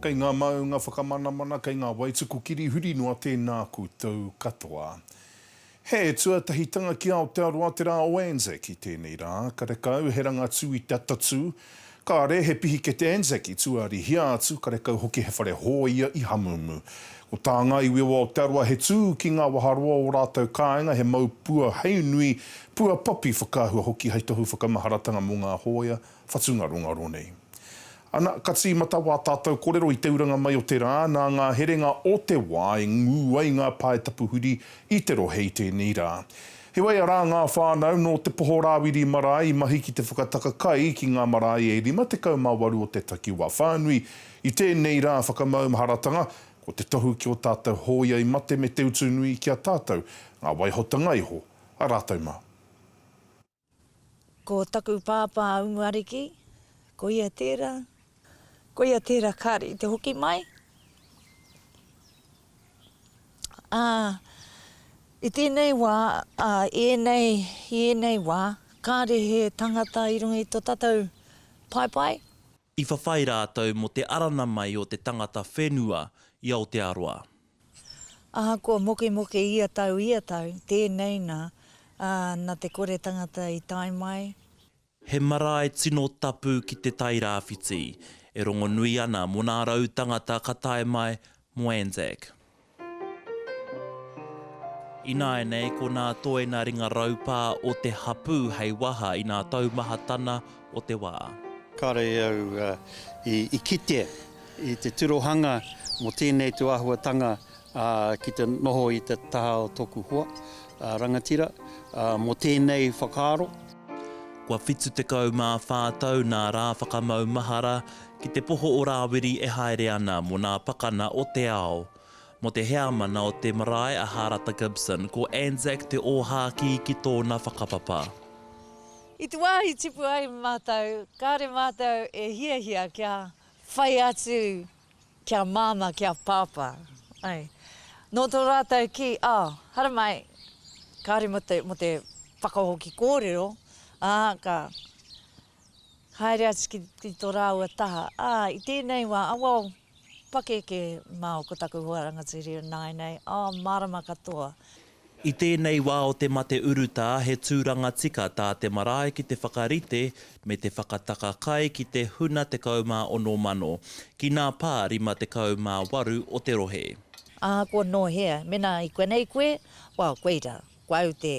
Kei ngā maunga whakamanamana, kei ngā waituku kiri huri noa tēnā koutou katoa. He tuatahitanga ki Aotearoa te rā o Anzac i tēnei rā. Karekau he rangatū i te atatū. Kāre he pihikete Anzac i tuarihia atu, karekau hoki he whare hōia i hamumu. Ko tā ngā iwi o Aotearoa he tū ki ngā waharoa o rātou kāinga, he mau pua hei nui, pua papi whakaahua hoki hei tohu whakamaharatanga mō ngā hōia whatungarongaro nei. Ana, ka tīmata wā tātou korero i te uranga mai o te rā, nā ngā herenga o te wā e ngū ai ngā pae tapu huri i te rohe i tēnei rā. Heoi arā ngā whānau nō Te Poho Rāwiri marae i mahi ki te whakataka kai ki ngā marae e 58 o te takiwā whānui i tēnei rā whakamaumaharatanga, ko te tohu ki ō tātou hōia i mate me te utu nui ki a tātou ngā waihotanga iho a rātou mā. Ko taku pāpā Umuariki, ko ia tērā, ko ia tērā kāre i te hoki mai. Ā, i tēnei wā, ā, ēnei, i ēnei wā, kāre he tangata i runga i tō tātou paepae. I whawhai rātou mō te arana mai o te tangata whenua i Aotearoa. Ahakoa mokemoke ia tau ia tau, tēnei nā, ā, na te kore tangata i tae mai. He marae tino tapu ki Te Tairāwhiti, e rongonui ana mō nā rautangata ka tae mai mō Anzac. Ināianei ko nā toena ringa raupā o te hapū hei waha i nā taumahatana o te wā. Kāre au i kitea I te tirohanga mō tēnei tūāhuatanga ki te noho i te taha o tōku hoa rangatira mō tēnei whakaaro. Kua 74 tau nā rā whakamaumahara ki te poho o Rāwiri e haere ana mō nā pakana o te ao. Mō te heamana o te marae a Hārata Gibson, ko Anzac te ōhākī ki tōna whakapapa. I te wā i tipu ai mātou, kāore mātou e hiahia kia Whai atu ki a Māmā, ki a Pāpā. Ai. Nō tō rātou kī, oh, haramai, kāore mō te, mō te whakahoki kōrero, ā, ka haere atu ki, ki tō rāua taha. Ā, i tēnei wā, ah, well, pakeke māua ko taku hoa rangatira ināianei, oh, mārama katoa. I tēnei wā o te mate urutā he tūranga tika tā te marae ki te whakarite me te whakataka kai ki te huna 16,000, ki nā pā 58 o te rohe. Ahakoa nō hea, mēnā i konei koe, well, koirā, ko au te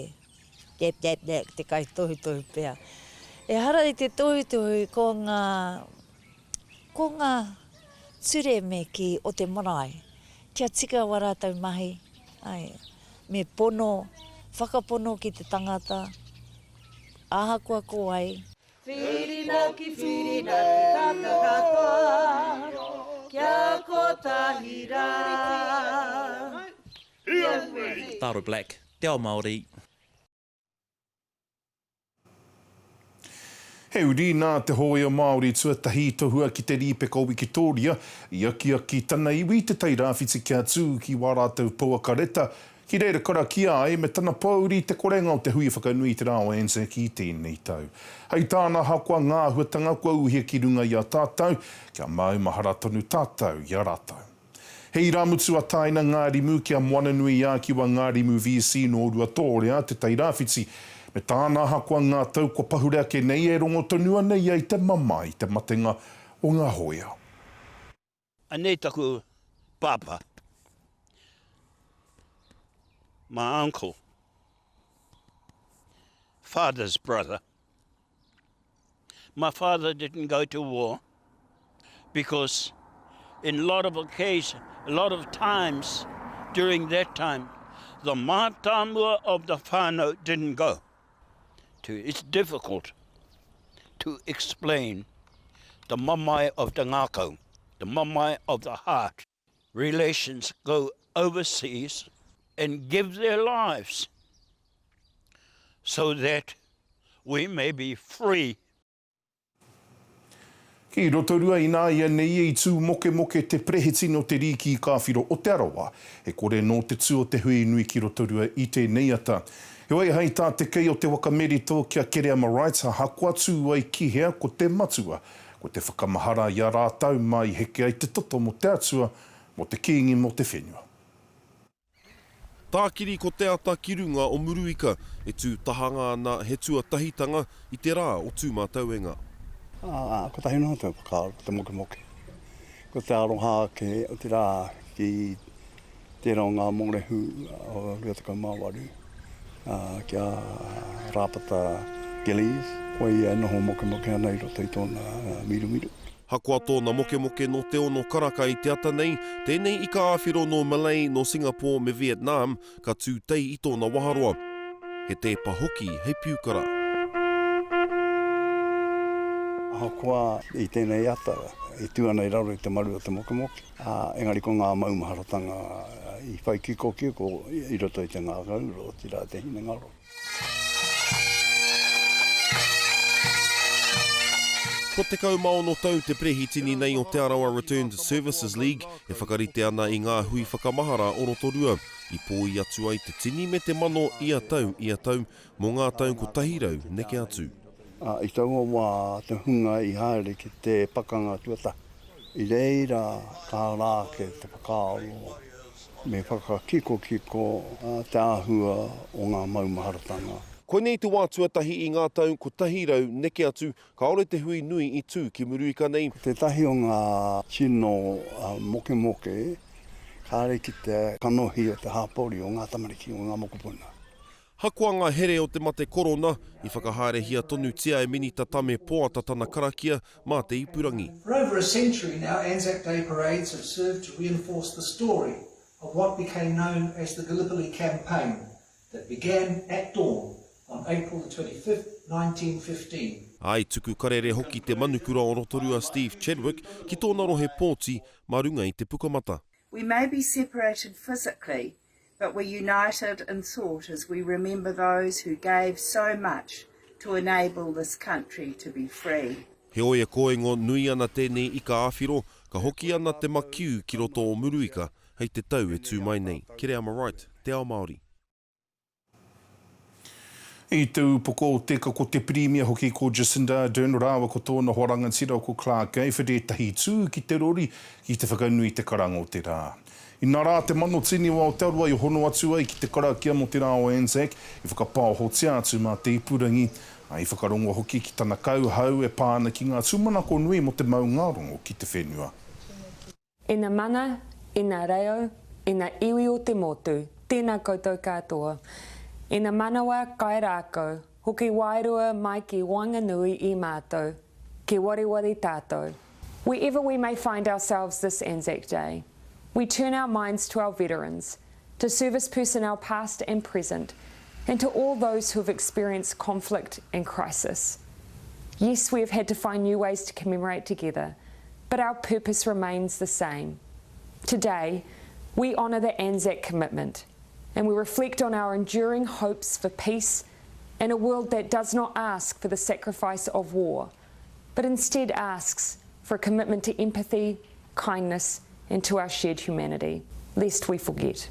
jab jab jab te kaitohutohu pea. Ehara i te tohutohu ko ngā, ko ngā ture me kī o te marae, kia tika wā rātou mahi, Āe, me pono, whakapono ki te tangata, ahakoa ko wai. Whirinaki, whirinaki tātou katoa, kia kotahi rā. Taro Black, Te Ao Māori. He uri nā te hōia Māori tuatahi i tohua ki te Rīpeka o Wikitōria, i akiaki tana iwi i Te Tai Rāwhiti kia tū ki wā rātou pouaka reta, ki reira karakia ai me tana pōuri i te korenga o te hui whakanui i te Rā o Anzac i tēnei tau. Hei tāna ahakoa ngā āhuatanga kua uhia ki runga i a tātou, kia maumahara tonu tātou i a rātou. He irāmutu a Taina Ngārimu ki a Moananui-ā-Kiwa Ngārimu VC nō Ruatōrea, Te Tai Rāwhiti. Me tāna ahakoa ngā tau kua pahure ake nei e rongo tonu ana ia i te mamae i te matenga o ngā hōia. Anei taku pāpā, my uncle, father's brother. My father didn't go to war because in a lot of occasions, a lot of times during that time, the mātāmua of the whānau didn't go. To, it's difficult to explain the mamae of the ngākau, the mamae of the heart. Relations go overseas and give their lives so that we may be free. Ki Rotorua ināianei i tū mokemoke te perehitini o te Rīki Kāwhiro o Te Arawa. He kore nō te tū o te hui nui ki Rotorua i tēnei ata. Heoi, hei tā te kei o te waka merito ki a Kereama Wright, ahakoa tū ai ki hea ko te matua. Ko te whakamahara i a rātou mā i heke ai te toto mō te Atua, mō te Kīngi, mō te whenua. Tākiri ko te ata ki runga o Muruika e tū tahanga ana he tuatahitanga i te rā o Tūmatauenga. Ā, kotahi noa te whakaaro, ko te mokemoke. Ko te aroha ake o te rā ki tērā o ngā mōrehu o 28, ā, ki a Rāpata Gillies, koia e noho mokemoke ana i roto i tōna mirumiru. Hakoa tōna mokemoke nō te ono karaka i te ata nei, tēnei ika āwhiro nō Malay, nō Singapore me Vietnam, ka tūtei i tōna waharoa. He tēpa hoki hei piukara. Ahakoa i tēnei ata e tū ana i raro i te maru o te mokemoke, ā, engari ko ngā maumaharatanga i whai kikokiko i roto i te ngākau, otirā te hinengaro. Kua 16 tau te perehitini nei o Te Arawa Returned Services League e whakarite ana i ngā hui whakamahara o Rotorua, i pōi atu ai te tini me te mano ia tau, ia tau, mō ngā tau 100 neke atu. I taua wā te hunga i haere ki te pakanga tuatahi. I reira ka ara ake te whakaaro Me whakakikokiko te āhua o ngā maumaharatanga. Koinei te wā tuatahi i ngā tau 100 neke atu kāore te hui nui i tū ki Muruika nei. Ko tētahi o ngā tino mokemoke kāre ki te kanohi o te hāpori o ngā tamariki, o ngā mokopuna. Hakoa ngā here o te mate korona, i whakahaerehia tonutia e Minita Tame Poata tana karakia mā te ipurangi. For over a century now, Anzac Day parades have served to reinforce the story of what became known as the Gallipoli Campaign that began at dawn on April the 25th, 1915. Ā, i tuku karere hoki te manukura o Rotorua Steve Chadwick ki tōna rohe pōti mā runga i te pukamata. We may be separated physically, but we're united in thought as we remember those who gave so much to enable this country to be free. Heoi e kōingo nui ana tēnei ika āwhiro, ka hoki ana te makiu ki roto o Muruika hei te tau e tū mai nei. Kereama Wright, Te Ao Māori. I te upoko o te ika ko te Pirimia hoki ko Jacinda Ardern rāua ko tōna hoa rangatira ko Clark Gayford ētahi tū ki te rori ki te whakanui i te karanga o te rā. Inā rā te mano tini o Aotearoa i hono atu ai ki te karakia mō te rā o Anzac i whakapaohotia atu mā te ipurangi, ā, i whakarongo hoki ki tana kauhau e pā ana ki ngā tūmanako nui mō te maungārongo ki te whenua. E na mana, e na reo, e na iwi o te motu, tena koutou katoa. E na manawa kai rakau, hoki wairua mai ki waenganui i matou, ke wareware tatou. Wherever we may find ourselves this Anzac Day, we turn our minds to our veterans, to service personnel past and present, and to all those who have experienced conflict and crisis. Yes, we have had to find new ways to commemorate together, but our purpose remains the same. Today, we honour the Anzac commitment and we reflect on our enduring hopes for peace and a world that does not ask for the sacrifice of war, but instead asks for a commitment to empathy, kindness, and to our shared humanity, lest we forget.